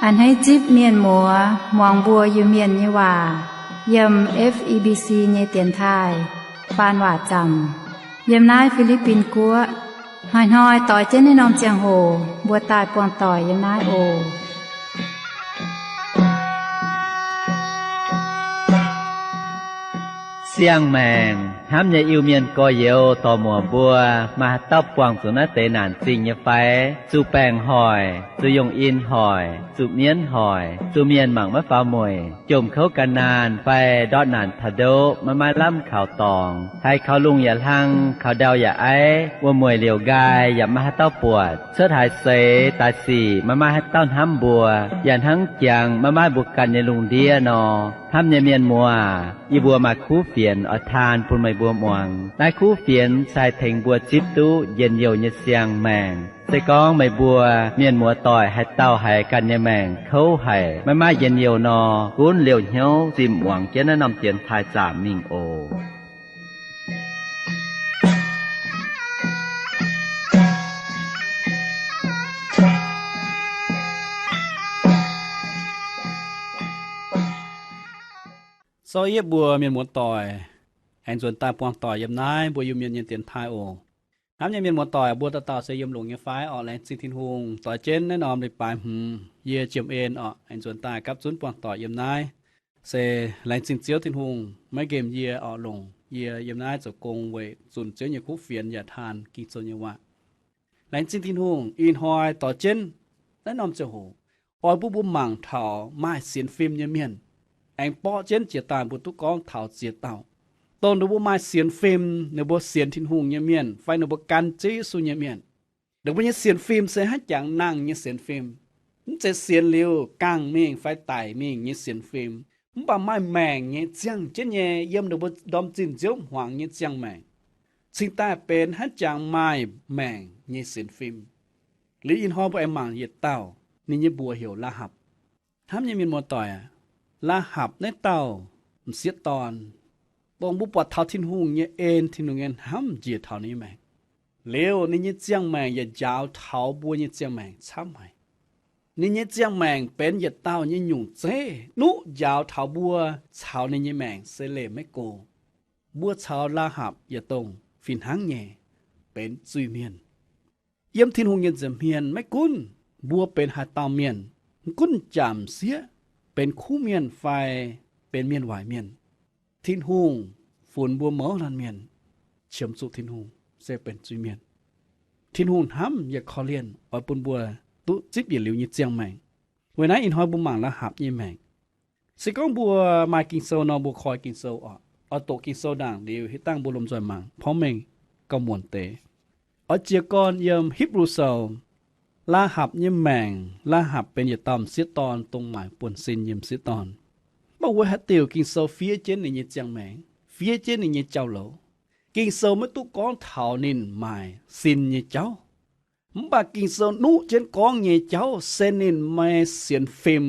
A'hneiv zipv mienh muoz muangx mbuo Iu-Mienh nyei waac yiem F E B C nyei dienx taaih faan waac zaamc yiem naaiv Fi^li^bin Guoqv. Hnoi-hnoi doix jienv naaiv norm ziangh hoc mbuo daaih buangh doic yiem naaiv oc. Siang-maengc hnamv nyei Iu-Mienh gorx-youz dorc-muoc mbuo, maaih haaix dauh buangh zuqc naaiv deix naanc zingh nyei fai? Zuqc baengc hoic, zuqc yungh in hoic, zuqc mienv hoic, zuqc mienh mangc maiv faaux mueic, jomc kouv gan naanh fai ndortv naanc taux ndoqv maiv maaih lamh kaux dorngx, haiz kaux lungh yaac hlang, kaux ndau yaac aiv, wuom-mueic liouc nqaai yaac maiv maaih haaix dauh buatc, cuotv haaix seix daaih sic maiv maaih haaix dauh hnamv mbuo, yaac hnangv jangx maiv maaih mbuo ganh nyei lungh ndiev nor. Hnamv nyei mienh muoz, yie mbuo maaih kuv fienx oix taan bun meih mbuo muangx. Naaiv kuv fienx se haih tengx mbuo zipv duqv njien-youh nyei siang-maengc. Se gorngv meih mbuo mienh muoz-doic haaix dauh haiz ganh nyei maengc kouv haic, maiv maaih njien-youh nor, gunv liouh hnyouv zimh muangx jienv naaiv norm dienx taaih zaamc mingh oc. So yie mbuo mienh muoz-doic aengx nzuonx daaih buangh doic yiem naaiv mbuo Iu-Mienh nyei dienx taaih oc. Hnamv nyei mienh muoz-doic, mbuo dauh dauh se yiem longx nyei fai? Orqc, laengz zingh Tin-Hungh. Doix jienv naaiv norm leiz-baaix hmz yie jiem en orqc, aengx nzuonx daaih gapv zunv buangh doic yiem naaiv. Se laengz zingh Ziouv Tin-Hungh maiv nqemh yie orqc, longc yie yiem naaiv zoux gong weic zunh Ziouv nyei kuv fienx yaac taan Ging-Sou nyei waac. Laengz zingh Tin-Hungh ih hnoi doix jienv naaiv norm ziangh hoc oix bun mbuo mangc taux maaih sienx fim nyei mienh, aengx borqv jienv jiex daaih mbuo duqv gorngv taux ziex dauh, dongh ninh mbuo maaih sienx fim, ninh mbuo sienx Tin-Hungh nyei mienh fai ninh mbuo gan Ziouv Yesu nyei mienh. Ninh mbuo nyei sienx fim se hnangv jangx nangh nyei sienx fim. Mv zeiz sienx liuz gangh mingh fai daic mingh nyei sienx fim, mv baac maaih maengc nyei, ziangh jienv nyei, yiem ninh mbuo ndorm zinh nziouv hmuangx nyei ziangh maengc, cingx daaih benx hnangv jangx maaih maengc nyei sienx fim. Liuz ih hnoi mbuo aengx mangc yietc dauh, ninh nyei mbuox heuc Laa^hapc. Hnamv nyei mienh muoz-doic aac, Laa^hapc naaiv dauh m'sieqv dorn, dongh mbuo buatc taux Tin-Hungh nyei en, Tin-Hungh nyei hnamv njiec taux ninh nyei maengc. Liuz ninh nyei ziangh maengc yaac njaaux taux mbuo nyei ziangh maengc camv haic. Ninh nyei ziangh maengc benx yietc dauh nyei nyungc zeiv nuqv njaaux taux mbuo caux ninh nyei maengc se leih maiv go. Mbuo caux Laa^hapc yietc dongh fih hnangv nyei benx zuiz-mienh. Yiem Tin-Hungh nyei nza'hmien maiv gunv mbuo benx haaix dauh mienh, mv gunv m'jangc m'sieqv, benx kuv mienh fai benx mienh waaic mienh, Tin-Hungh funx mbuo mouz laanh mienh qiemx zuqc Tin-Hungh se benx zuiz-mienh. Tin-Hungh hnamv yaac korv-lienh oix bun mbuo duqv zipv yietc liuz nyei ziangh maengc. Weic naaiv ih hnoi mbuo mangc Laa^hapc nyei maengc. Se gorngv mbuo maaih Ging-Sou nor, mbuo koi Ging-Sou oc. Oix doqc Ging-Sou ndaangc liuz, hitv dangh mbuo lomh nzoih mangc porv mengh gauh muonc deix. Oix jiez gorn yiem Hipv^lu Sou, Laa^hapc nyei maengc. Laa^hapc benx yietc dauh m'sieqv dorn, dongh maaic buonv-sin nyei m'sieqv dorn. Mv baac weic haaix diuc Ging-Sou fiev jienv ninh nyei ziangh maengc, fiev jienv ninh nyei jauv-louc? Ging-Sou maiv duqv gorngv taux ninh maaic sin nyei jauv. Mv baac Ging-Sou nuqv jienv gorngv nyei jauv se ninh maaih sienx fim.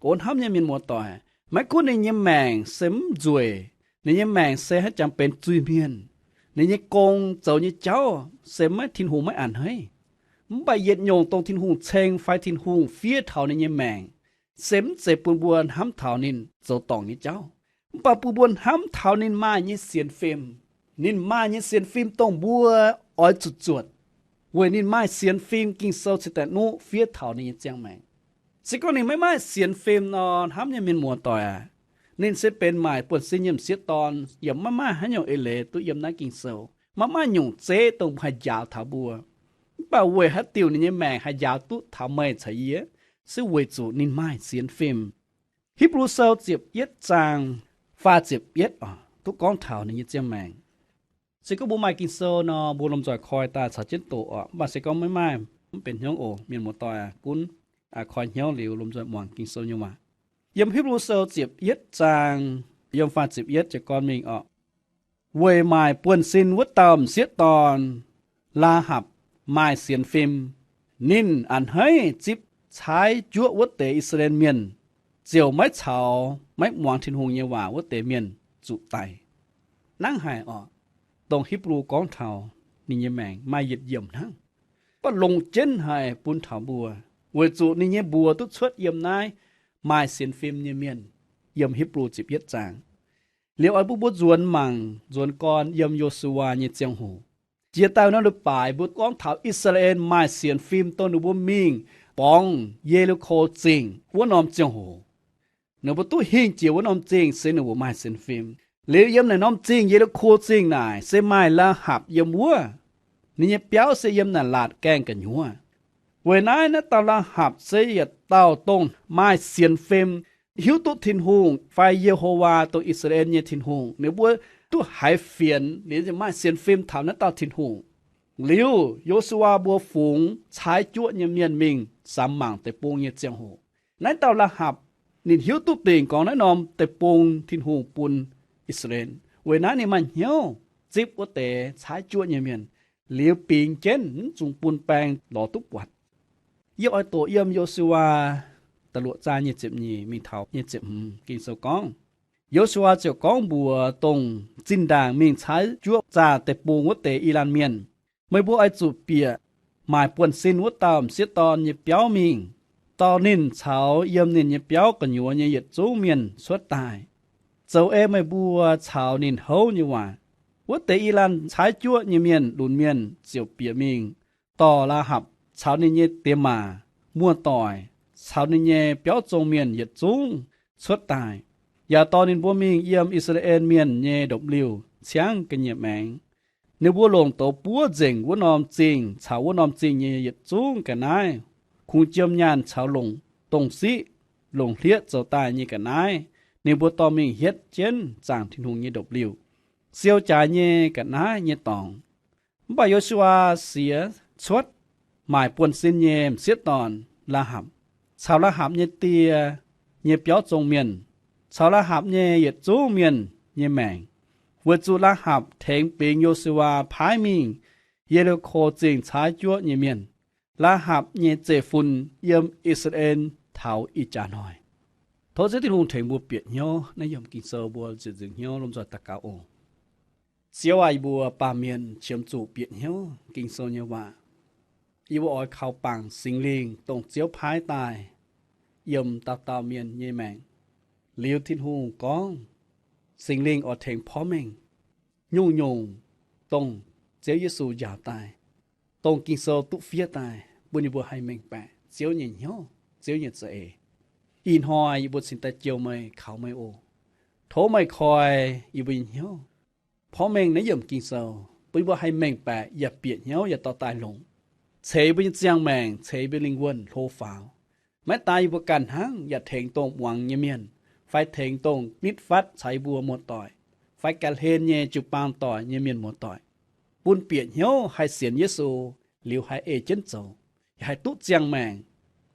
O hnamv nyei mienh muoz-doic, maiv gunv ninh nyei maengc se mv nzueic, ninh nyei maengc se hnangv jangx benx zuiz-mienh, ninh nyei gong zoux nyei jauv se maiv, Tin-Hungh maiv a'hneiv. Mv baac yietc nyungc dongh Tin-Hungh ceng fai Tin-Hungh fiev taux ninh nyei maengc, se mv zeiz bun mbuo hnamv taux ninh zoux dorngc nyei jauv, mv baac bun mbuo hnamv taux ninh maaih nyei sienx fim. Ninh maaih nyei sienx fim dongh mbuo oix zuqc zuotc. Weic ninh maaih sienx fim, Ging-Sou cingx daaih nuqv fiev taux ninh nyei ziangh maengc. Se gorngv ninh maiv maaih sienx fim nor, hnamv nyei mienh muoz-doic aac, ninh se benx maaic buonv-sin nyei m'sieqv dorn, yaac maiv maaih haaix nyungc eix leiz duqv yiem naaiv Ging-Sou. Maiv maaih nyungc zeiv dongh haih njaaux taux mbuo. Mv baac weic haaix diuc ninh nyei maengc haih njaaux duqv taux meih caux yie? Se weic zuqc ninh maaih sienx fim. Hipv^lu Sou ziepc yietv zaang faah ziepc yietv oc, duqv gorngv taux ninh nyei ziangh maengc. Se gorngv mbuo maaih Ging-Sou nor, mbuo lomh nzoih koi daaih caux jienv doqc oc. Mv baac se gorngv maiv maaih, mv benx hnyouv oc. Mienh muoz-doic aac, gunv koi hnyouv liuz lomh nzoih muangx Ging-Sou nyei waac. Yiem Hipv^lu Sou ziepc yietv zaang, yiem faah ziepc yietv jiez gorn mingh oc. Weic maaic buonv-sin wuov dauh m'sieqv dorn, Laa^hapc, maaih sienx fim. Ninh a'hneiv zipv caaiv juoqv wuov deix I^saa^laa^en Mienh, ziouc maiv caux maiv muangx Tin-Hungh nyei waac wuov deix mienh zuqc daic. Hnangv haic oc. Dongh Hipv^lu gorngv taux ninh nyei maengc maaih yietc yiemc hnangv, mv baac longc jienv haic bun taux mbuo. weic zuqc ninh nyei mbuox duqv cuotv yiem naaiv maaih sienx fim nyei mienh, yiem Hipv^lu ziepc yietv zaang. Liuz oix bun mbuo nzuonx mangc nzuonx gorn yiem Yo^su^waa nyei ziangh hoc. Jiex daaih norm leiz-baaix mbuo gorngv taux I^saa^laa^en maaih sienx fim dongh ninh mbuo mingh borngz Ye^li^ko Zingh wuov norm ziangh hoc. Ninh mbuo duqv hingh jiex wuov norm zingh se ninh mbuo maaih sienx fim. Liuz yiem naaic norm zingh, Ye^li^ko Zingh naaic, se maaih Laa^hapc yiem wuov. Ninh nyei biauv se yiem naaic laatc gaengh gu'nyuoz. Weic naaiv, naaiv dauh Laa^hapc se yietc dauh dongh maaih sienx fim, hiuv duqv Tin-Hungh fai Ye^ho^waa dongh I^saa^laa^en nyei Tin-Hungh. Ninh mbuo duqv haiz fienx liuz maaih sienx fim taux naaiv dauh Tin-Hungh. Liuz Yo^su^waa mbuo fungx caaiv juoqv nyei mienh mingh samx mangc deic-bung nyei ziangh hoc, naaiv dauh Laa^hapc ninh hiuv duqv dingc gorngv naaiv norm deic-bung Tin-Hungh bun I^saa^laa^en. Weic naaiv ninh maaih hnyouv zipv wuov deix caaiv juoqv nyei mienh, liuz bingx jienv mv zuqc bun baeng lorz duqv buatc. Yie oix doqc yiem Yo^su^waa da'luoqc zaang nyei ziepc nyeic mingh taux nyei ziepc hmz. Ging-Sou gorngv, Yo^su^waa ziouc gorngv mbuox dongh zinh ndaangc mingh caaiv juoqv zaah deic-bung wuov deix I^lan Mienh, meih mbuo oix zuqc bieqc maaic buonv-sin wuov dauh m'sieqv dorn nyei biauv mingh, dorh ninh caux yiem ninh nyei biauv gu'nyuoz nyei yietc zungv mienh cuotv daaih, zoux ei meih mbuo caux ninh houv nyei waac. Wuov deix I^lan caaiv juoqv nyei mienh lunx mienh ziouc bieqc mingh dorh Laa^hapc caux ninh nyei diex maac, muoz-doic, caux ninh nyei biauv zong mienh yietc zungv cuotv daaih, yaac dorh ninh mbuo mingh yiem I^saa^laa^en Mienh nyei ndopv-liuh ciangv ga'nyiec maengx. Ninh mbuo longc douz-buov nzengc wuov norm zingh caux wuov norm zingh nyei yietc zungv ga'naaiv, kungx jiem nyaanh caux longc dongh siqv, longc hlieqv zoux daaih nyei ga'naaiv, ninh mbuo dorh mingh hietv jienv zaangc Tin-Hungh nyei ndopv-liuh, siou jaaix nyei ga'naaiv nyei dorngx. Mv baac Yo^su^waa siex cuotv maaic buonv-sin nyei m'sieqv dorn, Laa^hapc, caux Laa^hapc nyei die nyei biauv zong mienh, caux Laa^hapc nyei yietc zungv mienh nyei maengc, weic zuqc Laa^hapc tengx bingx Yo^su^waa paaiv mingh Ye^li^ko Zingh caaiv juoqv nyei mienh. Laa^hapc nyei zeiv-fun yiem I^saa^laa^en taux ih jaax hnoi. Tov Ziouv Tin-Hungh tengx mbuo bieqc hnyouv naaiv yiemc Ging-Sou, mbuo ziepc nzunc hnyouv lomh nzoih daux gaux oc. Ziouv aac, yie mbuo baamh mienh qiemx zuqc bieqc hnyouv Ging-Sou nyei waac. Yie mbuo oix kaux bangc Singx Lingh dongh Ziouv paaiv daaih yiem dauh dauh mienh nyei maengc. Liuz Tin-Hungh gorngv, Singx Lingh oix tengx porv mengh nyungc-nyungc dongh Ziouv Yesu njaaux daaih, dongh Ging-Sou duqv fiev daaih bun yie mbuo haih mengh baeqc Ziouv nyei hnyouv, Ziouv nyei za'eix. Ih hnoi yie mbuo cingx daaih jouh meih, kaux meih oc. Tov meih koi yie mbuo nyei hnyouv, porv mengh naaiv yiemc Ging-Sou, bun yie mbuo haih mengh baeqc yaac bieqc hnyouv yaac dorh daaih longc, ceix mbuo nyei ziangh maengc, ceix mbuo lingh wuonh hlo faaux. Maiv daaih yie mbuo ganh hnangv, yaac tengx dongh muangx nyei mienh, fai tengx dongh nitv fatv caux yie mbuo muoz-doic, fai ga'hlen nyei jiu-baang doic nyei mienh muoz-doic, bun bieqc hnyouv haih sienx Yesu, liuz haih ei jienv zoux, yaac haih duqv ziangh maengc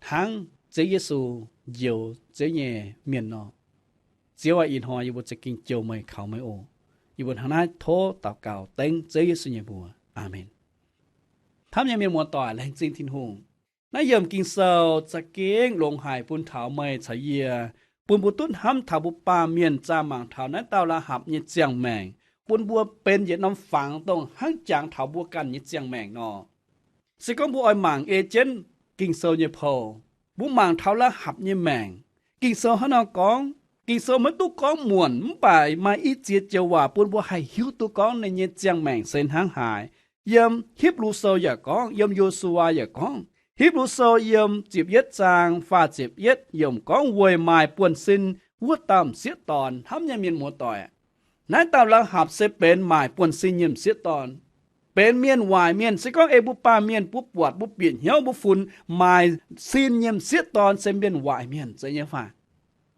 hnangv Ziouv Yesu njoux Ziouv nyei mienh nor. Ziouv aac, ih hnoi yie mbuo za'gengh jouh meih, kaux meih oc. Yie mbuo hnangv naaiv tov daux gaux dengv Ziouv Yesu nyei mbuox. Aamen. Hnamv nyei mienh muoz-doic, laengz zingh Tin-Hungh. Naaiv yiemc Ging-Sou za'gengh longx haic bun taux meih caux yie, bun mbuo duqv hnamv taux mbuo baamh mienh zaah mangc taux naaiv dauh Laa^hapc nyei ziangh maengc, bun mbuo benx yietc norm fangx dongh hnangv jangx taux mbuo ganh nyei ziangh maengc nor. Se gorngv mbuo oix mangc ei jienv Ging-Sou nyei pou, mbuo mangc taux Laa^hapc nyei maengc. Ging-Sou hnangv nor gorngv, Ging-Sou maiv duqv gorngv muonc, mv baac maaih i ziex joux waac bun mbuo haih hiuv duqv gorngv ninh nyei ziangh maengc se hnangv haaix. Yiem Hipv^lu Sou yaac gorngv, yiem Yo^su^waa yaac gorngv. Hipv^lu Sou yiem ziepc yietv zaang faah ziepc yietv yiemc gorngv weic maaic buonv-sin wuov dauh m'sieqv dorn. Hnamv nyei mienh muoz-doic, naaiv dauh Laa^hapc se benx maaic buonv-sin nyei m'sieqv dorn, benx mienh waaic mienh. Se gorngv ei mbuo baamh mienh mbuo buatc, mbuo bieqc hnyouv, mbuo funx maaic sin nyei m'sieqv dorn se mienh waaic mienh zeiz nyei fai?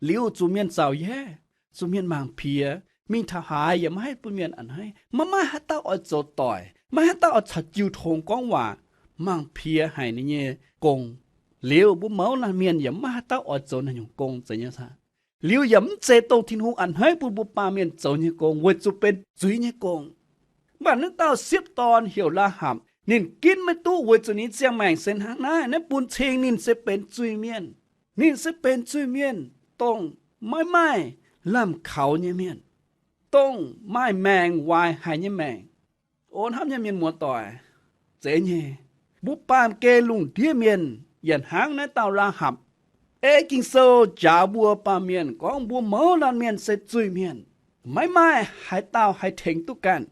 Liuz zuqc mienh zaux yaev, zuqc mienh mangc piex, mingh taux haaix yaac maiv haih bun mienh a'hneiv, maiv maaih haaix dauh oix zoux doic, maiv maaih haaix dauh oix caux jiu tong gorngv waac, mangc piex haic ninh nyei gong. Liuz mbuo mouz laanh mienh yaac maiv maaih haaix dauh oix zoux naaiv nyungc gong zeiz nyei fai? Liuz yaac mv zeiz dongh Tin-Hungh a'hneiv bun mbuo baamh mienh zoux nyei gong, weic zuqc benx zuiz nyei gong. Mv baac naaiv dauh sieqv dorn heuc Laa^hapc, ninh ginv maiv duqv weic zuqc ninh ziangh maengc se hnangv naaiv, naaiv bun cing ninh se benx zuiz-mienh. Ninh se benx zuiz-mienh, dongh maiv maaih lamh kaux nyei mienh, dongh maaih maengc waaic haic nyei maengc. O hnamv nyei mienh muoz-doic, zeiz nyei, mbuo baamh gen lungh ndiev mienh yaac hnangv naaiv dauh Laa^hapc. Ei Ging-Sou njaaux mbuo baamh mienh gorngv mbuo mouz laanh mienh se zuiz-mienh, maiv maaih haaix dauh haih tengx duqv ganh.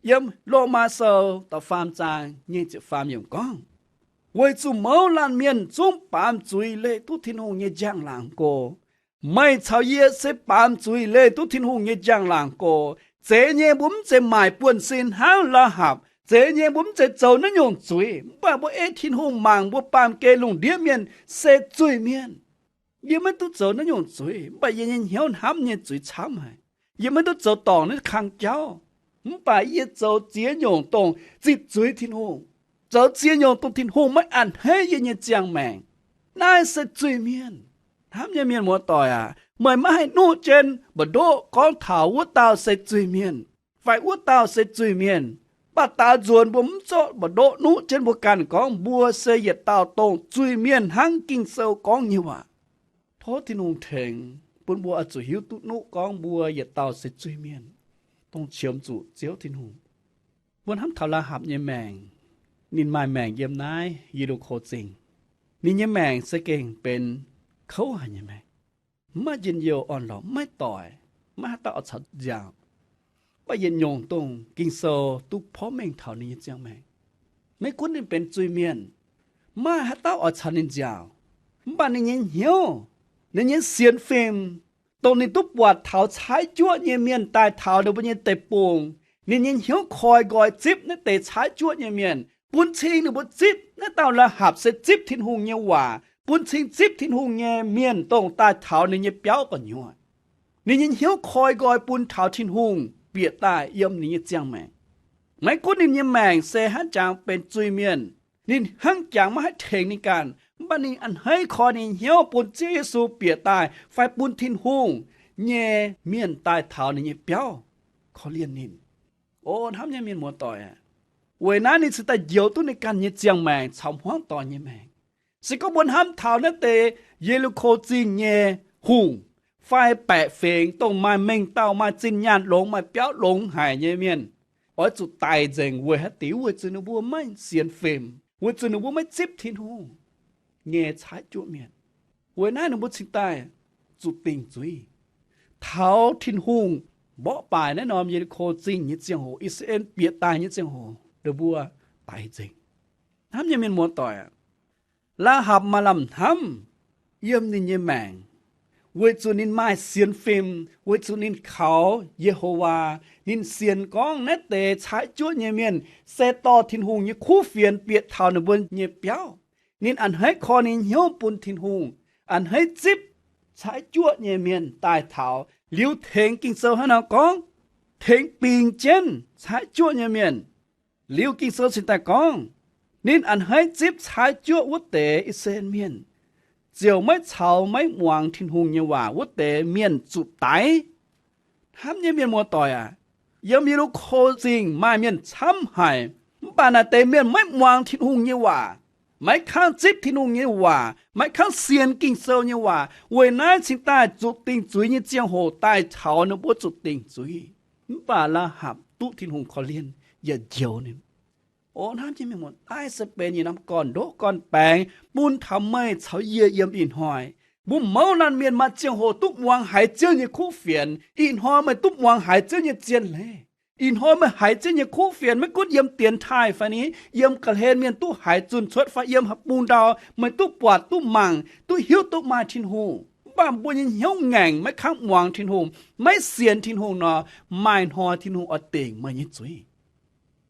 Yiem Lomaa Sou da'faam zaang nyei ziepc faam yiemc gorngv, weic zuqc mouz laanh mienh zungv baamz zuiz leih duqv Tin-Hungh nyei njang-laangc go. Meih caux yie se baamz zuiz leih duqv Tin-Hungh nyei njang-laangc go. Zeiz nyei mbuo mv zeiz maaic buonv-sin hnangv Laa^hapc. Zeiz nyei mbuo mv zeiz zoux naaiv nyungc zuiz. Mv baac mbuo ei Tin-Hungh mangc mbuo baamh gen lungh ndiev mienh se zuiz-mienh. Yie maiv duqv zoux naaiv nyungc zuiz, mv baac yie nyei hnyouv hnamv nyei zuiz camv haic. Yie maiv duqv zoux dorngc naaiv kang jauv, mv baac yie zoux ziex nyungc dongh zipv zuiz Tin-Hungh, zoux ziex nyungc dongh Tin-Hungh maiv a'hneiv yie nyei ziangh maengc. Naaiv se zuiz-mienh. Hnamv nyei mienh muoz-doic aac, meih maiv haih nuqv jienv mbu'ndoqv gorngv taux wuov dauh se zuiz-mienh fai wuov dauh se zuiz-mienh. Mv baac daaux nzuonx mbuo mv zorqv mbu'ndoqv nuqv jienv mbuo ganh gorngv mbuo se yietc dauh dongh zuiz-mienh hnangv Ging-Sou gorngv nyei waac. Tov Tin-Hungh tengx bun mbuo oix zuqc hiuv duqv nuqv gorngv mbuo yietc dauh se zuiz-mienh, dongh qiemx zuqc Ziouv Tin-Hungh. Mbuo hnamv taux Laa^hapc nyei maengc. Ninh maaih maengc yiem naaiv Ye^li^ko Zingh. Ninh nyei maengc se gengh benx kouv haic nyei maengc, mv maaih njien-youh orn-lorqc, maiv doic, maiv haaix dauh oix caux nziaauc. Mv baac yietc nyungc dongh Ging-Sou duqv porv mengh taux ninh nyei ziangh maengc. Maiv gunv ninh benx zuiz-mienh, maiv haaix dauh oix caux ninh nziaauc. Mv baac ninh nyei hnyouv, ninh nyei sienx fim, dongh ninh duqv buatc taux caaiv juoqv nyei mienh daaih taux ninh mbuo nyei deic-bung, ninh nyei hnyouv koi nqoi zipv naaiv deix caaiv juoqv nyei mienh, bun cing ninh mbuo zipv naaiv dauh Laa^hapc se zipv Tin-Hungh nyei waac, bun cing zipv Tin-Hungh nyei mienh dongh daaih taux ninh nyei biauv gu'nyuoz. Ninh nyei hnyouv koi nqoi bun taux Tin-Hungh bieqc daaih yiem ninh nyei ziangh maengc. Maiv gunv ninh nyei maengc se hnangv jangx benx zuiz-mienh, ninh hnangv jangx maiv haih tengx ninh ganh, mv baac ninh a'hneiv koi ninh nyei hnyouv bun Ziouv Yesu bieqc daaih fai bun Tin-Hungh nyei mienh daaih taux ninh nyei biauv korv-lienh ninh. O hnamv nyei mienh muoz-doic aac, weic naaiv ninh cingx daaih njoux duqv ninh ganh nyei ziangh maengc caux hmuangv doic nyei maengc. Se gorngv mbuo hnamv taux naaiv deix Ye^li^ko Zingh nyei hungh, fai baeqc fingx dongh maaih mengh dauh, maaih zinh nyaanh longx, maaih biauv longx haic nyei mienh, oix zuqc daic nzengc weic haaix diuc? Weic zuqc ninh mbuo maiv sienx fim, weic zuqc ninh mbuo maiv zipv Tin-Hungh nyei caaiv juoqv mienh. Weic naaiv ninh mbuo cingx daaih zuqc dingc zuiz. Taux Tin-Hungh mborqv baaic naaiv norm Ye^li^ko Zingh nyei ziangh hoc, I^saa^laa^en bieqc daaih nyei ziangh hoc, ninh mbuo daic nzengc. Hnamv nyei mienh muoz-doic aac, Laa^hapc maaih lamh hnamv yiem ninh nyei maengc, weic zuqc ninh maaih sienx fim, weic zuqc ninh kaux Yehowa. Ninh sienx gorngv naaiv deix caaiv juoqv nyei mienh se dorh Tin-Hungh nyei kuv fienx bieqc taux ninh mbuo nyei biauv. Ninh a'hneiv koi ninh hnyouv bun Tin-Hungh, a'hneiv zipv caaiv juoqv nyei mienh daaih taux. Liuz tengx Ging-Sou hnangv nor gorngv, tengx bingx jienv caaiv juoqv nyei mienh. Liuz Ging-Sou cingx daaih gorngv, ninh a'hneiv zipv caaiv juoqv wuov deix I^saa^laa^en Mienh, ziouc maiv caux maiv muangx Tin-Hungh nyei waac wuov deix mienh zuqc daix. Hnamv nyei mienh muoz-doic aac, yiem Ye^li^ko Zingh maaih mienh camv haic, mv baac naaic deix mienh maiv muangx Tin-Hungh nyei waac, maiv kangv zipv Tin-Hungh nyei waac, maiv kangv sienx Ging-Sou nyei waac. Weic naaiv cingx daaih zuqc dingc zuiz nyei ziangh hoc daaih taux ninh mbuo zuqc dingc zuiz. Mv baac Laa^hapc duqv Tin-Hungh korv-lienh yaac njoux ninh. O hnamv nyei mienh muoz, naaiv se benx yietc norm gorn-ndoqv gorn-baengx bun taux meih caux yie yiem ih hnoi. Mbuo mouz laanh mienh maaih ziangh hoc duqv muangx haiz Ziouv nyei kuv fienx. Ih hnoi meih duqv muangx haiz Ziouv nyei zien leiz. Ih hnoi meih haiz Ziouv nyei kuv fienx, maiv gunv yiem dienx taaih fai ni, yiem ga'hlen mienh duqv haiz zunh cuotv fai yiem haaix bung ndau, meih duqv buatc duqv mangc duqv hiuv duqv maaih Tin-Hungh, mv baac mbuo nyei hnyouv ngaengc, maiv kangv muangx Tin-Hungh, maiv sienx Tin-Hungh nor, maaih hnoi Tin-Hungh oix dingc meih nyei zuiz.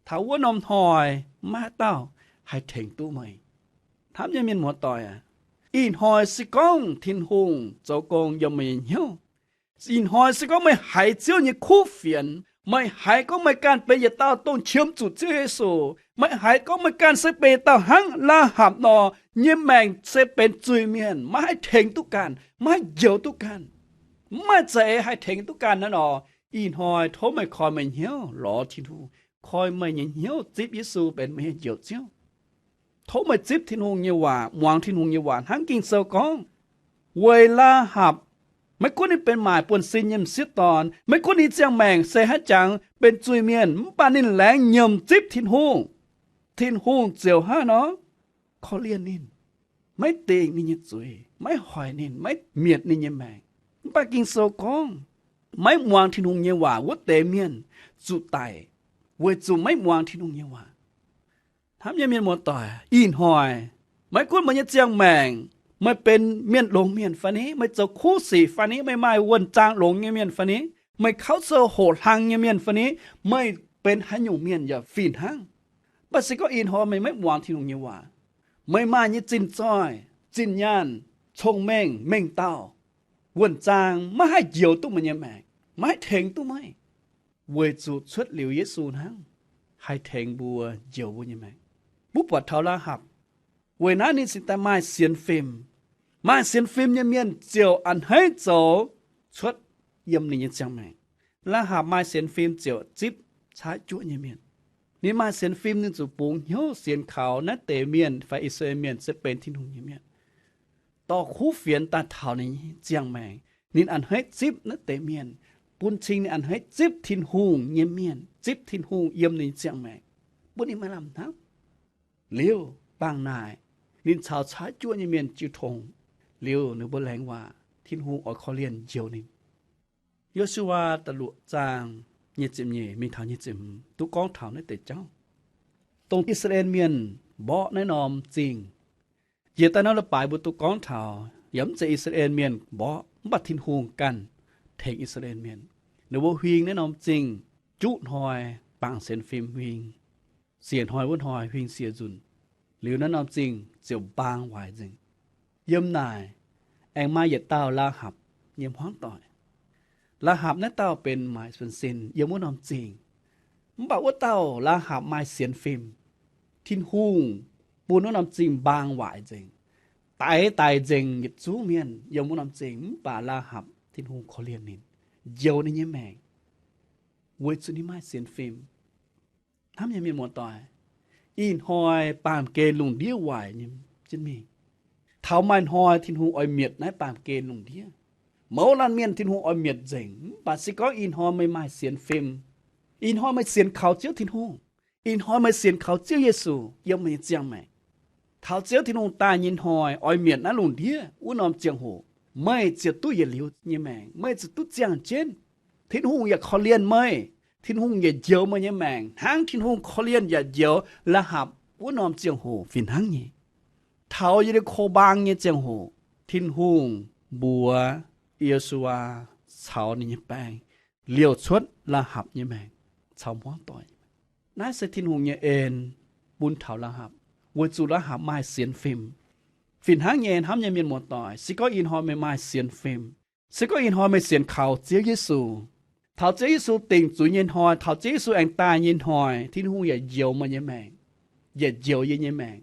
Taux wuov norm hnoi maiv haaix dauh haih tengx duqv meih. Hnamv nyei mienh muoz-doic aac, ih hnoi se gorngv Tin-Hungh zoux gong yiem meih nyei hnyouv, ih hnoi se gorngv meih haiz Ziouv nyei kuv fienx, meih haiz gorngv meih ganh benx yietc dauh dongh qiemx zuqc Ziouv Yesu, meih haiz gorngv meih ganh se benx yietc dauh hnangv Laa^hapc nor, nyei maengc se benx zuiz-mienh, maiv haih tengx duqv ganh, maiv haih njoux duqv ganh, mv maaih za'eix haih tengx duqv ganh naaiv nor, ih hnoi tov meih koi meih hnyouv lorz Tin-Hungh, koi meih nyei hnyouv zipv Yesu benx meih nyei Njoux Ziouv. Tov meih zipv Tin-Hungh nyei waac, muangx Tin-Hungh nyei waac hnangv Ging-Sou gorngv, weic Laa^hapc, maiv gunv ninh benx maaic buonv-sin nyei m'sieqv dorn, maiv gunv ninh ziangh maengc se haaix jangx benx zuiz-mienh, mv baac ninh laengz nyiemc zipv Tin-Hungh, Tin-Hungh ziouc hnangv nor korv-lienh ninh. maiv dingc ninh nyei zuiz, maiv hoic ninh, maiv mietc ninh nyei maengc. Mv baac Ging-Sou gorngv, maiv muangx Tin-Hungh nyei waac wuov deix mienh zuqc daic, weic zuqc maiv muangx Tin-Hungh nyei waac. Hnamv nyei mienh muoz-doic, ih hnoi, maiv gunv meih nyei ziangh maengc, meih benx mienh longx mienh fai ni, meih zoux kuv sic fai ni, meih maaih wuonh zaang longx nyei mienh fai ni, meih kauv sou hoqc hlang nyei mienh fai ni, meih benx haaix nyungc mienh yaac fih hnangv. Mv baac se gorngv ih hnoi meih maiv muangx Tin-Hungh nyei waac, meih maaih nyei zinh zoih, zinh nyaanh, cong-mengh, mengh dauh, wuonh zaang maiv haih njoux duqv meih nyei maengc, maiv haih tengx duqv meih, weic zuqc cuotv liuz Yesu hnangv haih tengx mbuo njoux mbuo nyei maengc. Mbuo buatc taux Laa^hapc, weic naaiv ninh cingx daaih maaih sienx fim. Maaih sienx fim nyei mienh ziouc a'hneiv zoux cuotv yiem ninh nyei ziangh maengc. Laa^hapc maaih sienx fim ziouc zipv caaiv juoqv nyei mienh. Ninh maaih sienx fim, ninh zuqc bungx hnyouv sienx kaux naaiv deix mienh fai I^saa^laa^en Mienh se benx Tin-Hungh nyei mienh, dorh kuv fienx daaih taux ninh nyei ziangh maengc. Ninh a'hneiv zipv naaiv deix mienh, bun cing ninh a'hneiv zipv Tin-Hungh nyei mienh, zipv Tin-Hungh yiem ninh nyei ziangh maengc, bun ninh maaih lamh hnamv. Liuz bangc naaic, ninh caux caaiv juoqv nyei mienh jiu tong. Liuz ninh mbuo laengz waac, Tin-Hungh oix korv-lienh njoux ninh. Yo^su^waa da'luoqc zaang nyei ziepc nyeic mingh taux nyei ziepc hmz duqv gorngv taux naaiv deix jauv, dongh I^saa^laa^en Mienh mborqv naaiv norm zingh. Njiec daaih norm leiz-baaix mbuo duqv gorngv taux yaac mv zeiz I^saa^laa^en Mienh mborqv, mv baac Tin-Hungh ganh tengx I^saa^laa^en Mienh. Ninh mbuo huing naaiv norm zingh juqv hnoi, bangc sienx fim huing, siec hnoi wuov hnoi huing siec nzunc. Liuz naaiv norm zingh ziouc mbaang waaic nzengc. Yiem naaic aengx maaih yietc dauh Laa^hapc nyei hmuangv doic. Laa^hapc naaiv dauh benx maaic fin-sin yiem wuov norm zingh. Mv baac wuov dauh Laa^hapc maaih sienx fim. Tin-Hungh bun wuov norm zingh mbaang waaic nzengc, daix daic nzengc yietc zungv mienh yiem wuov norm zingh. Mv baac Laa^hapc Tin-Hungh korv-lienh ninh, njoux ninh nyei maengc, weic zuqc ninh maaih sienx fim. Hnamv nyei mienh muoz-doic, ih hnoi baamh gen lungh ndiev waaic nyei jienv mingh. Taux maaih hnoi Tin-Hungh oix mietc naaiv baamh gen lungh ndiev. Mouz laanh mienh Tin-Hungh oix mietc nzengc. Mv baac se gorngv ih hnoi meih maaih sienx fim, ih hnoi meih sienx kaux Ziouv Tin-Hungh, ih hnoi meih sienx kaux Ziouv Yesu yiem meih nyei ziangh maengc, taux Ziouv Tin-Hungh daaih nyei hnoi oix mietc naaiv lungh ndiev wuov norm ziangh hoc, meih ziouc duqv yietc liuz nyei maengc, meih ziouc duqv ziangh jienv. Tin-Hungh yaac korv-lienh meih. Tin-Hungh yaac njoux meih nyei maengc hnangv Tin-Hungh korv-lienh yaac njoux Laa^hapc wuov norm ziangh hoc fih hnangv nyei. Taux Ye^li^ko Mbaang nyei ziangh hoc, Tin-Hungh mbuox Yo^su^waa caux ninh nyei baeng liouc cuotv Laa^hapc nyei maengc caux hmuangv doic. Naaiv se Tin-Hungh nyei en bun taux Laa^hapc, weic zuqc Laa^hapc maaih sienx fim. Fih hnangv nyei, hnamv nyei mienh muoz-doic, se gorngv ih hnoi meih maaih sienx fim, se gorngv ih hnoi meih sienx kaux Ziouv Yesu, taux Ziouv Yesu dingc zuiz nyei hnoi, taux Ziouv Yesu aengx daaih nyei hnoi, Tin-Hungh yaac njoux meih nyei maengc, yaac njoux yie nyei maengc,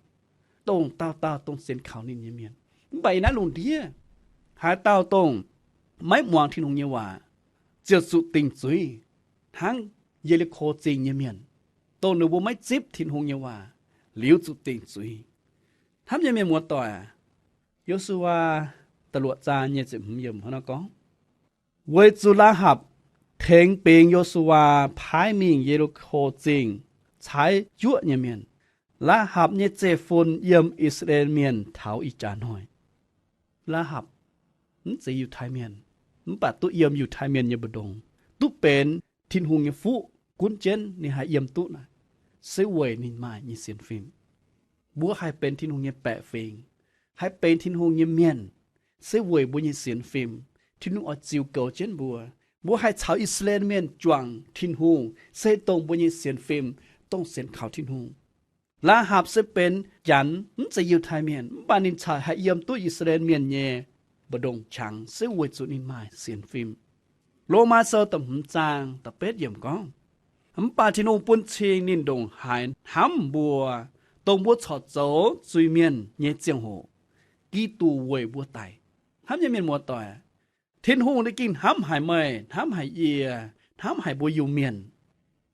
dongh dauh dauh dongh sienx kaux ninh nyei mienh. Mv baac yiem naaiv lungh ndiev, haaix dauh dongh maiv muangx Tin-Hungh nyei waac, ziouc zuqc dingc zuiz hnangv Ye^li^ko Zingh nyei mienh, dongh ninh mbuo maiv zipv Tin-Hungh nyei waac, liuz zuqc dingc zuiz. Hnamv nyei mienh muoz-doic, Yo^su^waa da'luoqc zaang nyei ziepc hmz yiemc hnangv naaiv gorngv, weic zuqc Laa^hapc tengx bingx Yo^su^waa paaiv mingh Ye^li^ko Zingh caaiv juoqv nyei mienh. Laa^hapc nyei zeiv-fun yiem I^saa^laa^en Mienh taux ih jaax hnoi. Laa^hapc mv zeiz Yiutai Mienh, mv baac duqv yiem Yiutai Mienh nyei mbu'ndongx, duqv benx Tin-Hungh nyei fuqv gunv jienv ninh haih yiem duqv naaic, se weic ninh maaih nyei sienx fim. Mbuo haih benx Tin-Hungh nyei baeqc fingx, haih benx Tin-Hungh nyei mienh, se weic mbuo nyei sienx fim. Tin-Hungh oix ziux goux jienv mbuo. Mbuo haih caux I^saa^laa^en Mienh juangc Tin-Hungh se dongh mbuo nyei sienx fim, dongh sienx kaux Tin-Hungh. Laa^hapc se benx Janx, mv zeiz Yiutai Mienh, mv baac ninh corc haih yiem duqv I^saa^laa^en Mienh nyei mbu'ndongx qangx se weic zuqc ninh maaih sienx fim. Lomaa Sou da'hmz zaang da'betv yiemc gorngv, mv baac Tin-Hungh bun cing ninh ndongc haaix hnamv mbuo, dongh mbuo corc zoux zuiz-mienh nyei ziangh hoc, Giduc weic mbuo daic. Hnamv nyei mienh muoz-doic, Tin-Hungh ninh gengh hnamv haic meih, hnamv haic yie, hnamv haic mbuo Iu-Mienh,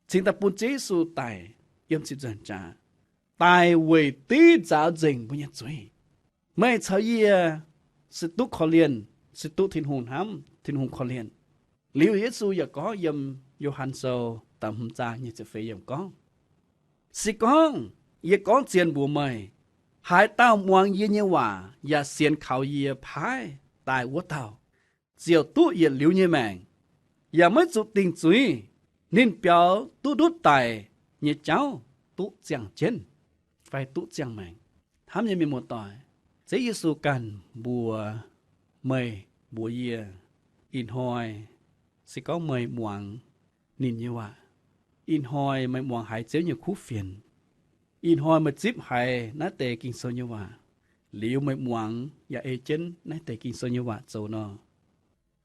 cingx daaih bun Ziouv Yesu daic yiem ziepc nzaangc jaax, daic weic div nzaaux nzengc mbuo nyei zuiz. Meih caux yie se duqv korv-lienh, se duqv Tin-Hungh hnamv, Tin-Hungh korv-lienh. Liuz Yesu yaac gorngv yiem Yo^han Sou da'hmz zaang nyei ziepc feix yiemc gorngv, se gorngv yie gorngv zien mbuox meih, Haaix dauh muangx yie nyei waac yaac sienx kaux yie paaiv daaih wuov dauh, ziouc duqv yietc liuz nyei maengc, yaac maiv zuqc dingc zuiz. Ninh biaux duqv ndutv daic nyei jauv duqv ziangh jienv, fai duqv ziangh maengc. Hnamv nyei mienh muoz-doic, Ziouv Yesu ganh mbuox meih mbuox yie, ih hnoi se gorngv meih muangx ninh nyei waac, ih hnoi meih muangx haiz Ziouv nyei kuv fienx, ih hnoi meih zipv haiz naaiv deix Ging-Sou nyei waac, liuz meih muangx yaac ei jienv naaiv deix Ging-Sou nyei waac zoux nor, hnangv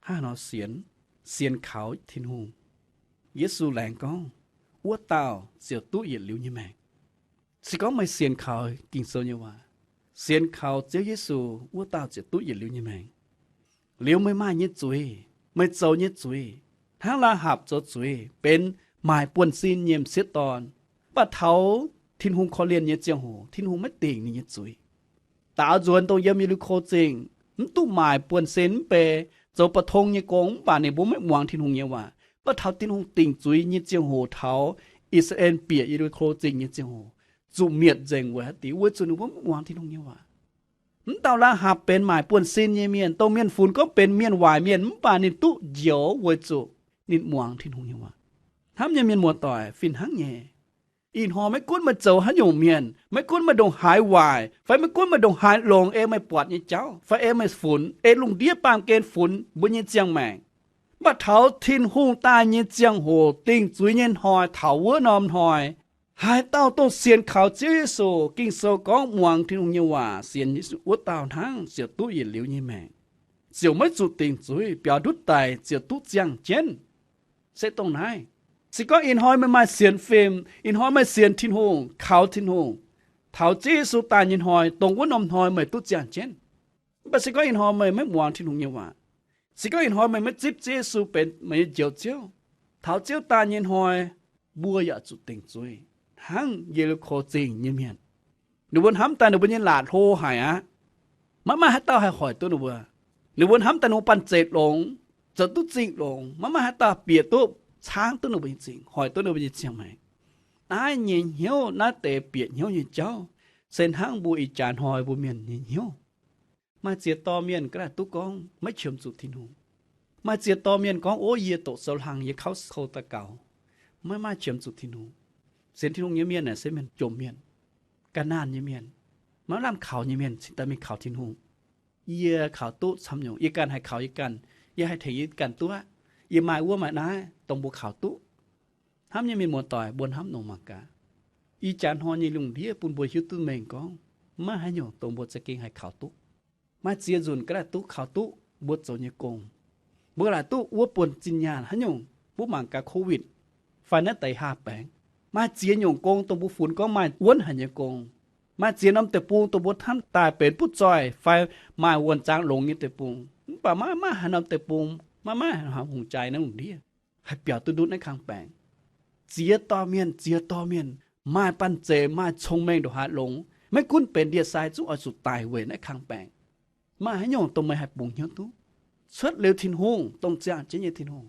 haaix nor sienx, sienx kaux Tin-Hungh. Yesu laengz gorngv, wuov dauh ziouc duqv yietc liuz nyei maengc. Se gorngv meih sienx kaux Ging-Sou nyei waac, sienx kaux Ziouv Yesu, wuov dauh ziouc duqv yietc liuz nyei maengc. Liuz meih maaih nyei zuiz, meih zoux nyei zuiz, hnangv Laa^hapc zoux zuiz benx maaic buonv-sin nyei m'sieqv dorn, mv baac taux Tin-Hungh korv-lienh nyei ziangh hoc Tin-Hungh maiv dingc ninh nyei zuiz. Daaux nzuonx dongh yiem Ye^li^ko Zingh, mv duqv maaic buonv-sin, mv bei zoux ba'tong nyei gong, mv baac ninh mbuo maiv muangx Tin-Hungh nyei waac. Mv baac taux Tin-Hungh dingc zuiz nyei ziangh hoc, taux I^saa^laa^en bieqc Ye^li^ko Zingh nyei ziangh hoc, zuqc mietc nzengc weic haaix diuc? Weic zuqc ninh mbuo maiv muangx Tin-Hungh nyei waac. Mv dauh Laa^hapc benx maaic buonv-sin nyei mienh, dongh mienh funx gorngv benx mienh waaic mienh, mv baac ninh duqv njoux weic zuqc ninh muangx Tin-Hungh nyei waac. Hnamv nyei mienh muoz-doic, fih hnangv nyei. Ih hnoi maiv gunv meih zoux haaix nyungc mienh, maiv gunv meih ndongc haaix waaic, fai maiv gunv meih ndongc haaix longx ei meih buatc nyei jauv, fai ei meih funx, ei lungh ndiev baamh gen funx mbuo nyei ziangh maengc, mv baac taux Tin-Hungh daaih nyei ziangh hoc, dingc zuiz nyei hnoi, taux wuov norm hnoi, haaix dauh dongh sienx kaux Ziouv Yesu, Ging-Sou gorngv muangx Tin-Hungh nyei waac, sienx Yesu, wuov dauh hnangv ziouc duqv yietc liuz nyei maengc, ziouc maiv zuqc dingc zuiz, biaux ndutv daic ziouc duqv ziangh jienv. Se dongh naaiv. Se gorngv ih hnoi meih maaih sienx fim, ih hnoi meih sienx Tin-Hungh, kaux Tin-Hungh, taux Ziouv Yesu daaih nyei hnoi, dongh wuov norm hnoi meih duqv ziangh jienv. Mv baac se gorngv ih hnoi meih maiv muangx Tin-Hungh nyei waac, se gorngv ih hnoi meih maiv zipv Ziouv Yesu benx meih nyei Njoux Ziouv, taux Ziouv daaih nyei hnoi, mbuo yaac zuqc dingc zuiz hnangv Ye^li^ko Zingh nyei mienh. Ninh mbuo hnamv daaih ninh mbuo nyei laatc hlo haic aqv. Maiv maaih haaix dauh haih hoic duqv ninh mbuo. Ninh mbuo hnamv daaih ninh mbuo banh zeic longx, zoux duqv zingh longx, maiv maaih haaix dauh bieqc duqv caangv duqv ninh mbuo nyei zingh, hoic duqv ninh mbuo nyei ziangh maengc. Naaiv nyei hnyouv, naaiv deix bieqc hnyouv nyei jauv, se hnangv mbuo ih jaax hnoi mbuo mienh nyei hnyouv. Maaih ziex dorh mienh ga'naaiv duqv gorngv maiv qiemx zuqc Tin-Hungh. Maaih ziex dorh mienh gorngv, ov, yie doqc sou hlang, yie kauv kou daux gaux, maiv maaih qiemx zuqc Tin-Hungh. Sienx Tin-Hungh nyei mienh naaic se mienh jomc mienh, ga'naanh nyei mienh, maiv lamh kaux nyei mienh cingx daaih mingh kaux Tin-Hungh. Yie kaux duqv camv nyungc, yie ganh haih kaux yie ganh, yie haih tengx yie ganh duqv aqv. Yie maaih wuov maaih naaiv dongh mbuo kaux duqv. Hnamv nyei mienh muoz-doic, mbuo hnamv nongx mangc gaax. Ih jaax hnoi nyei lungh ndiev bun mbuo hiuv duqv mengh gorngv maiv haaix nyungc dongh mbuo za'gengh haih kaux duqv. Maaih ziex nzunc ga'naaiv duqv kaux duqv mbuo zoux nyei gong. Mbuo ga'naaiv duqv wuov buonv zinh nyaanh haaix nyungc, mbuo mangc gaax COVID fai naaiv deix haah baengx. Maaih ziex nyungc gong dongh mbuo funx gorngv maaih wuonv haic nyei gong. Maaih ziex norm deic-bung dongh mbuo hnamv daaih benx butv zoih fai maaih wuonh zaangc longx nyei deic-bung, mv baac maiv maaih haaix norm deic-bung, maiv maaih haaix hungh jaa naaiv lungh ndiev haih biaux duqv ndutv naaiv kang baengc. Ziex dorh mienh, ziex dorh mienh, maaih banh zeic, maaih cong-mengh ndongc haaix longx, maiv gunv benx ndie-sai zungv oix zuqc daic weic naaiv kang baengc. Maaih haaix nyungc dongh meih haih bungx hnyouv duqv? Cuotv liuz Tin-Hungh, dongh ziangh jienv nyei Tin-Hungh.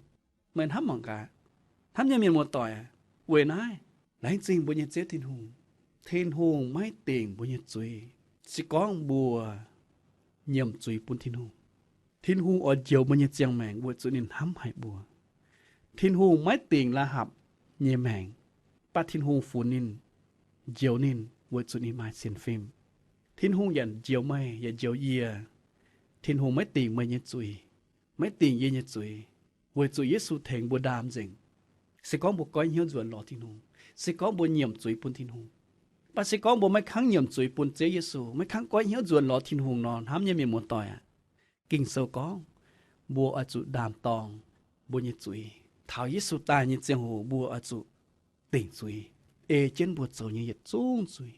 Meih hnamv mangc gaax, hnamv nyei mienh muoz-doic, weic naaiv, laengz zingh mbuo nyei Ziouv Tin-Hungh. Tin-Hungh maiv dingc mbuo nyei zuiz se gorngv mbuo nyiemc zuiz bun Tin-Hungh. Tin-Hungh oix njoux mbuo nyei ziangh maengc weic zuqc ninh hnamv haic mbuo. Tin-Hungh maiv dingc Laa^hapc nyei maengc, mv baac Tin-Hungh funx ninh, njoux ninh weic zuqc ninh maaih sienx fim. Tin-Hungh yaac njoux meih yaac njoux yie. Tin-Hungh maiv dingc meih nyei zuiz, maiv dingc yie nyei zuiz, weic zuqc Yesu tengx mbuo ndaam nzengc. Se gorngv mbuo goiv hnyouv nzuonx lorz Tin-Hungh, se gorngv mbuo nyiemc zuiz bun Tin-Hungh. Mv baac se gorngv mbuo maiv kangv nyiemc zuiz bun Ziouv Yesu, maiv kangv goiv hnyouv nzuonx lorz Tin-Hungh nor, hnamv nyei mienh muoz-doic aac, Ging-Sou gorngv mbuo oix zuqc ndaam-dorng mbuo nyei zuiz. Taux Yesu daaih nyei ziangh hoc mbuo oix zuqc dingc zuiz, ei jienv mbuo zoux nyei yietc zungv zuiz.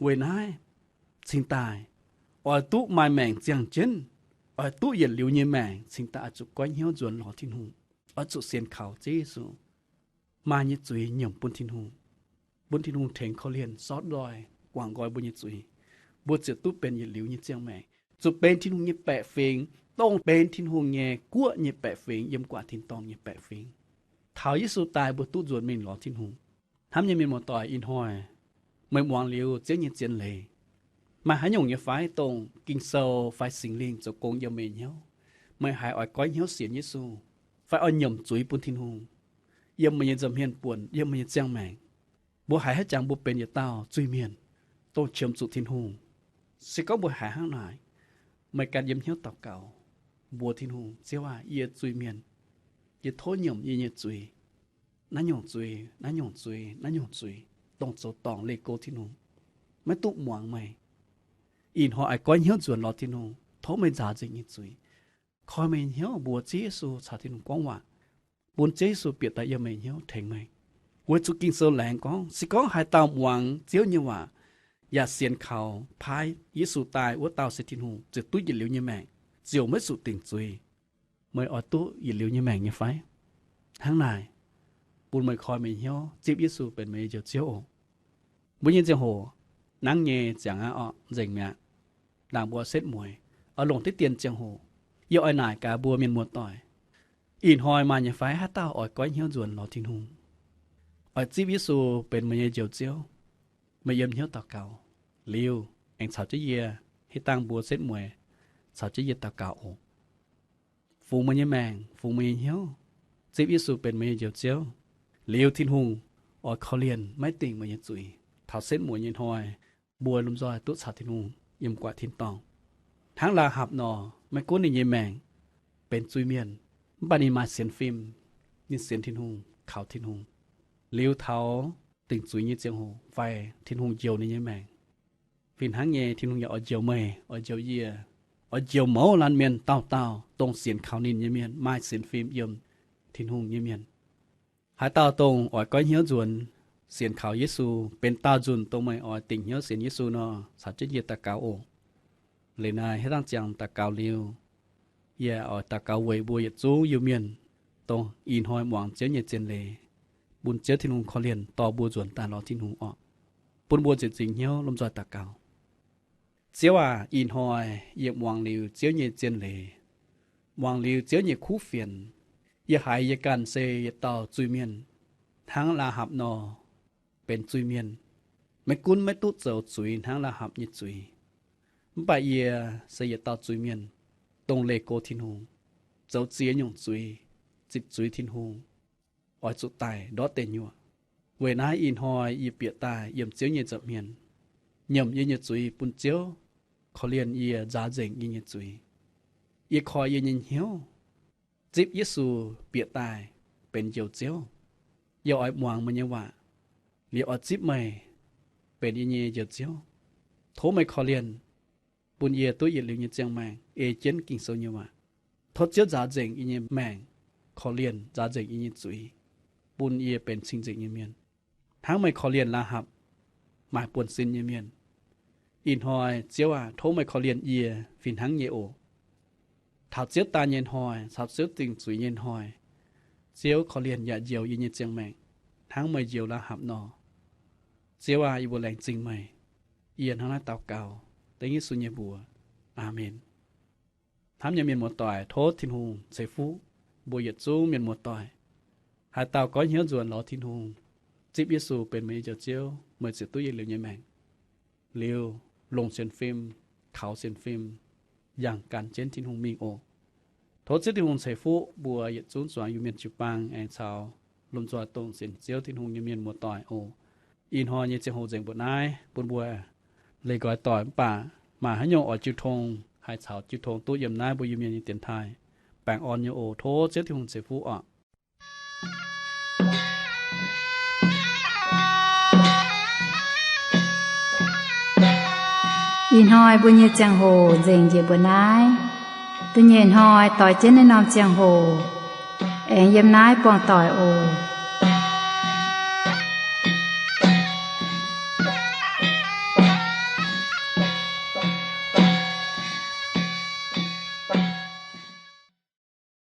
Weic naaiv, cingx daaih oix duqv maaih maengc ziangh jienv, oix duqv yietc liuz nyei maengc, cingx daaih oix zuqc goiv hnyouv nzuonx lorz Tin-Hungh, oix zuqc sienx kaux Ziouv Yesu, maaih nyei zuiz nyiemc bun Tin-Hungh, bun Tin-Hungh tengx korv-lienh, sortv nzoih, guangc nqoi mbuo nyei zuiz. Mbuo ziouc duqv benx yietc liuz nyei ziangh maengc, zuqc benx Tin-Hungh nyei baeqc fingx, dongh benx Tin-Hungh nyei guoqv nyei baeqc fingx, yiem guaax tin-dorngh nyei baeqc fingx. Taux Yesu daaih mbuo duqv nzuonx mingh lorz Tin-Hungh. Hnamv nyei mienh muoz-doic, ih hnoi meih muangx liuz Ziouv nyei zien leiz, Maaih haaix nyungc nyei fai dongh Ging-Sou fai Singx Lingh zoux gong yiem meih hnyouv? Meih haiz oix goiv hnyouv sienx Yesu, fai oix nyiemc zuiz bun Tin-Hungh, yiem meih nyei nza'hmien buonc, yiem meih nyei ziangh maengc, mbuo haiz haaix jangx mbuo benx yietc dauh zuiz-mienh, dongh qiemx zuqc Tin-Hungh. Se gorngv mbuo haiz hnangv naaic, meih ganh yiem hnyouv daux gaux, mbuox Tin-Hungh, Ziouv aac, yie zuiz-mienh. Yie tov nyiemc yie nyei zuiz. Naaiv nyungc zuiz, naaiv nyungc zuiz, naaiv nyungc zuiz, dongh zoux dorngc leih go Tin-Hungh, maiv duqv muangx meih. Ih hnoi oix goiv hnyouv nzuonx lorz Tin-Hungh, tov meih nzaaux nzengc nyei zuiz. Koi meih hnyouv mbuox Ziouv Yesu caux Tin-Hungh gorngv waac, bun Ziouv Yesu bieqc daaih yiem meih hnyouv tengx meih. Weic zuqc Ging-Sou laengz gorngv, se gorngv haaix dauh muangx Ziouv nyei waac yaac sienx kaux paaiv Yesu daaih wuov dauh se Tin-Hungh, ziouc duqv yietc liuz nyei maengc, ziouc maiv zuqc dingc zuiz. Meih oix duqv yietc liuz nyei maengc nyei fai? Hnangv naaic, bun meih koi meih hnyouv zipv Yesu benx meih nyei Njoux Ziouv oc. Mbuo nyei ziangh hoc nangv nyei ziangx aqv orqc, nzengc mi'aqv. Ndaangc mbuo setv mueiz, oix longc diqv dien ziangh hoc, yie oix naaic gaax mbuo mienh muoz-doic, ih hnoi maaih nyei fai haaix dauh oix goiv hnyouv nzuonx lorz Tin-Hungh, oix zipv Yesu benx meih nyei Njoux Ziouv? Meih yiem hnyouv daux gaux liuz, aengx caux jienv yie, hitv dangh mbuo setv mueiz, caux jienv yie daux gaux oc. Fungx meih nyei maengc, fungx meih nyei hnyouv, zipv Yesu benx meih nyei Njoux Ziouv, liuz Tin-Hungh oix korv-lienh maiv dingc meih nyei zuiz. Taux setv mueiz nyei hnoi, mbuo lomh nzoih duqv caux Tin-Hungh yiem gu'nguaaic tin-dorngh. Hnangv Laa^hapc nor, maiv gunv ninh nyei maengc benx zuiz-mienh, mv baac ninh maaih sienx fim. Ninh sienx Tin-Hungh, kaux Tin-Hungh, liuz taux dingc zuiz nyei ziangh hoc fai Tin-Hungh njoux ninh nyei maengc. Fih hnangv nyei, Tin-Hungh yaac oix njoux meih, oix njoux yie, oix njoux mouz laanh mienh dauh dauh dongh sienx kaux ninh nyei mienh, maaih sienx fim yiem Tin-Hungh nyei mienh. Haaix dauh dongh oix goiv hnyouv nzuonx sienx kaux Yesu, benx daauh nzunc dongh meih oix dingc hnyouv sienx Yesu nor, caux jienv yie daux gaux oc. Liuz naaiv hitv dangh ziangx daux gaux liuz, yie oix daux gaux weic mbuo yietc zungv Iu-Mienh, dongh ih hnoi muangx Ziouv nyei zien leiz, bun Ziouv Tin-Hungh korv-lienh dorh mbuo nzuonx daaih lorz Tin-Hungh orqc. Bun mbuo nzieqc nzingc hnyouv lomh nzoih daux gaux. Ziouv aac, ih hnoi yie muangx liuz Ziouv nyei zien leiz, muangx liuz Ziouv nyei kuv fienx, yie haiz yie ganh se yietc dauh zuiz-mienh, hnangv Laa^hapc nor benx zuiz-mienh. Maiv gunv maiv duqv zoux zuiz hnangv Laa^hapc nyei zuiz, mv baac yie se yietc dauh zuiz-mienh, dongh leih go Tin-Hungh, zoux ziex nyungc zuiz, zipc zuiz Tin-Hungh, oix zuqc daic ndortv deic-nyuoqc. Weic naaiv ih hnoi yie bieqc daaih yiem Ziouv nyei nza'hmien, nyiemc yie nyei zuiz bun Ziouv korv-lienh yie, nzaaux nzengc yie nyei zuiz. Yie koi yie nyei hnyouv zipv Yesu bieqc daaih benx Njoux Ziouv. Yie oix muangx meih nyei waac, liuz oix zipv meih benx yie nyei Njoux Ziouv. Tov meih korv-lienh bun yie duqv yietc liuz nyei ziangh maengc ei jienv Ging-Sou nyei waac. Tov Ziouv nzaaux nzengc yie nyei maengc, korv-lienh nzaaux nzengc yie nyei zuiz, bun yie benx cing-nzengc nyei mienh, hnangv meih korv-lienh Laa^hapc, maaih buonv-sin nyei mienh. Ih hnoi Ziouv aac, tov meih korv-lienh yie fih hnangv nyei oc. Taux Ziouv daaih nyei hnoi caux Ziouv dingc zuiz nyei hnoi, Ziouv korv-lienh yaac njoux yie nyei ziangh maengc hnangv meih njoux Laa^hapc nor. Ziouv aac, yie mbuo laengz zingh meih. Yie hnangv naaiv daux gaux dengv Yesu nyei mbuox. Aamen. Hnamv nyei mienh muoz-doic, tov Tin-Hungh ceix fuqv mbuo yietc zungv mienh muoz-doic. Haaix dauh goiv hnyouv nzuonx lorz Tin-Hungh, zipv Yesu benx meih nyei Njoux Ziouv, meih ziouc duqv yietc liuz nyei maengc, liuz longc sienx fim, kaux sienx fim, yangh gan jienv Tin-Hungh mingh oc. Tov Ziouv Tin-Hungh ceix fuqv mbuo yietc zungv zuangx Iu-Mienh jiu-baang aengx caux lomh nzoih dongh sienx Ziouv Tin-Hungh nyei mienh muoz-doic oc. Ih hnoi nyei ziangh hoc nzengc mbuoqc naaiv, bun mbuo leih nqoi doic, mv baac maaih haaix nyungc oix jiu tong, haih caux jiu tong duqv yiem naaiv mbuo Iu-Mienh nyei dienx taaih. Baengh orn nyei oc. Tov Ziouv Tin-Hungh ceix fuqv oc. Ih hnoi mbuo nyei ziangh hoc nzengc njiec mbuoqc naaiv. Da'nyeic hnoi doix jienv naaiv norm ziangh hoc aengx yiem naaiv buangh doic oc.